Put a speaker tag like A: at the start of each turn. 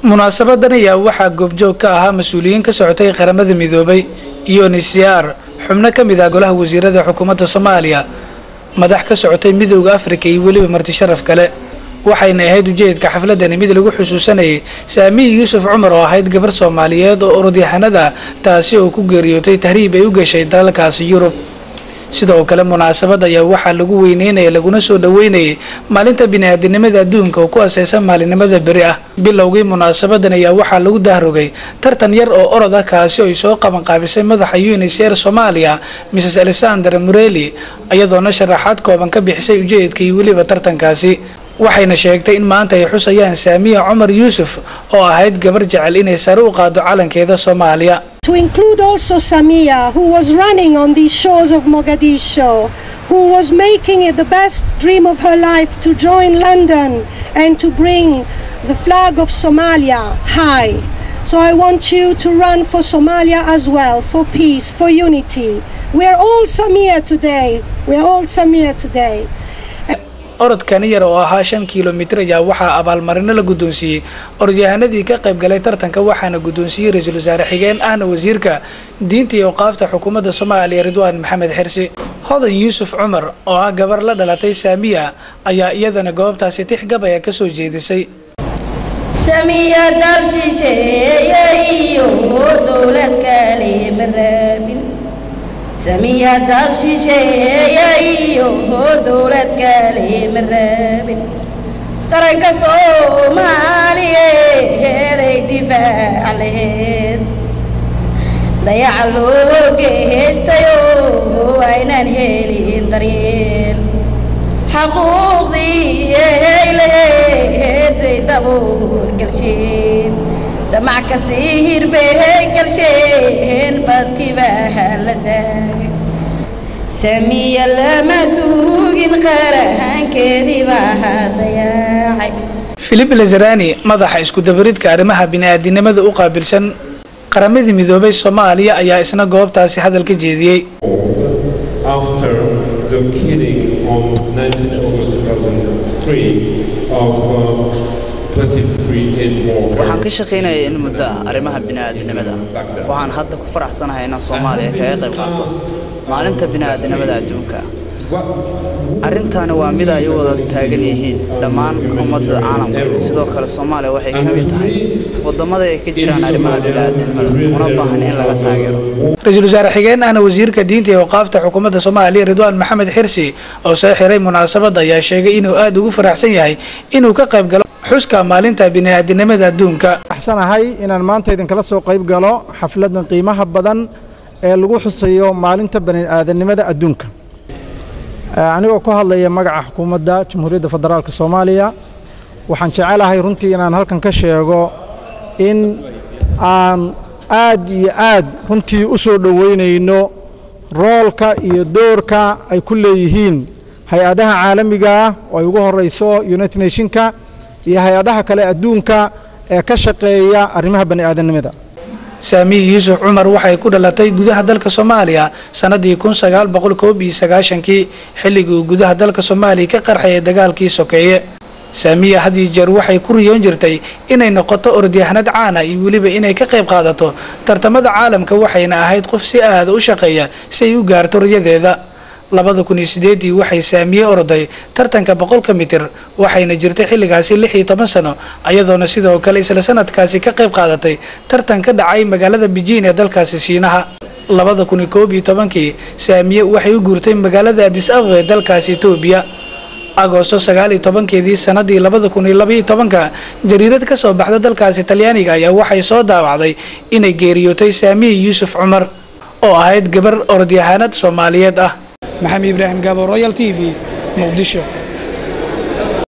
A: Munaasabadan ayaa waxaa goobjoog ka ahaa mas-uuliyiin ka socotay Qaramada Midoobay, UNHCR, xubno ka mid ah golaha wasiirada xukuumadda Soomaaliya, madax ka socotay Midowda Afrika iyo weliba marti sharaf kale. Waxayna ahayd ujeedka xafladani mid lagu xusuusanayay Saamiyi Yuusuf Cumar oo ahayd gabar Soomaaliyeed oo orodyahanada, taasi oo ku geeriyootay tahriib ay u gashay dalalkaasi Yurub. Sidoo kale munaasabad ayaa waxaa lagu weyneynaya laguna soo dhaweynayay maalinta bini'aadanimada adduunka oo ku aseysan maalinimada beri ah. Bilowgii munaasabadan ayaa waxaa lagu dahrogay tartan yar oo orod ah, kaasi oo ay soo qabanqaabisay madaxa UNHCR Soomaaliya, Mrs Alessandra Morelli, iyadoona sharaxaad kooban ka bixisay ujeedka iyo weliba tartankaasi. Waxayna sheegtay in maanta ay xusayaan Saamiya Cumar Yuusuf oo ahayd gabar jecel inay sare u qaado calankeeda Soomaaliya.
B: To include also Samia, who was running on these shores of Mogadishu, who was making it the best dream of her life to join London and to bring the flag of Somalia high. So I want you to run for Somalia as well, for peace, for unity. We are all Samia today. We are all Samia today.
A: Orodkani yar oo ahaa 5 kilomitir ayaa waxaa abaalmarino la guddoonsiiyey orodyahanadii ka qayb galay tartanka, waxaana guddoonsiiyey ra-iisul wasaare xigeen ahna wasiirka diinta iyo awqaafta xukuumadda Soomaaliya, Ridwaan Maxamed Xirsi. Hodan Yuusuf Cumar oo ah gabar la dhalatay Saamiya ayaa iyadana goobtaasi tix gabaya kasoo jeedisay.
C: Samiya dal shisheeye iyo dowlad kale ma rabin. Samiya dal shisheeye iyo dowlad kale ma rabin, qaranka Soomaaliyeeday difaac laheed. Dayaca loo geystayo aynaan helin daryeel, xaquuqdii ay laheeday dabool galsheen, damac kasii hirbey galsheen, badkiibaa la daagay. Samiya lama duugin, qarahankeedii baa dayaacay.
A: Philip Lazarani, madaxa isku dabaridka arrimaha bini'aadinimada u qaabilsan Qaramada Midoobay Soomaaliya, ayaa isna goobtaasi hadal ka jeediyey.
D: After the killing on 19 August 2003 of 23 aid workers.
E: Waxaan ka shaqaynayay in muddo ah arrimaha bini'aadanimada. Waxaan hadda ku faraxsanahay inaan Soomaaliya kaga qayb qaato maalinta bini'aadanimada adduunka. Arrintaani waa mid ay u wada taagan yihiin dhammaan ummadda caalamka. Sidoo kale Soomaaliya waxay ka mid tahay waddamada ay ka jiraan arrimaha bini'aadanimada, una baahan in laga taageero.
A: Ra-iisul wasaare xigeen ahna wasiirka diinta iyo awqaafta xukuumadda Soomaaliya, Ridwaan Maxamed Xirsi, oo soo xiray munaasabadda ayaa sheegay inuu aada ugu faraxsan yahay inuu ka qayb galo xuska maalinta bini'aadanimada adduunka.
F: Faraxsanahay inaan maanta idinkala soo qayb galo xafladan qiimaha badan ee lagu xusayo maalinta bani'aadanimada adduunka. Anigoo ku hadlaya magaca xukuumadda Jamhuuriyadda Federaalka Soomaaliya, waxaan jecelahay runtii inaan halkan ka sheego in aan aad iyo aad runtii u soo dhoweynayno roolka iyo doorka ay ku leeyihiin hay-adaha caalamiga ah oo ay ugu horeyso United Nationka iyo hay-adaha kale adduunka ee ka shaqeeya arrimaha bani'aadanimada.
A: Saamiyi Yuusuf Cumar waxay ku dhalatay gudaha dalka Soomaaliya sanadii 1991-kii, xilligii uu gudaha dalka Soomaaliya ka qarxayay dagaalkii sokeeye. Saamiya had iyo jeer waxay ku riyoon jirtay inay noqoto orodyahanad caana iyo weliba inay ka qayb qaadato tartamada caalamka, waxayna ahayd qof si aada u shaqeeya si ay u gaarto riyadeeda. 2008-dii waxay Saamiye oroday tartanka 100-ka mitir, waxayna jirtay xilligaasi 16 sano, ayadoona sidoo kale isla sanadkaasi ka qayb qaadatay tartan ka dhacay magaalada Beijing ee dalkaasi Shiinaha. 2011-kii Saamiye waxay u guurtay magaalada Addis Ababa ee dalkaasi Etoobiya. Agoosto 19-keedii sanadii 2012-ka, jariirad ka soo baxda dalkaasi Talyaaniga ayaa waxay soo daawacday inay geeriyootay Saamiye Yuusuf Cumar oo ahayd gabar orodyahanad Soomaaliyeed ah. Maxamed Ibraahim Gaabo, Royal TV, Muqdisho.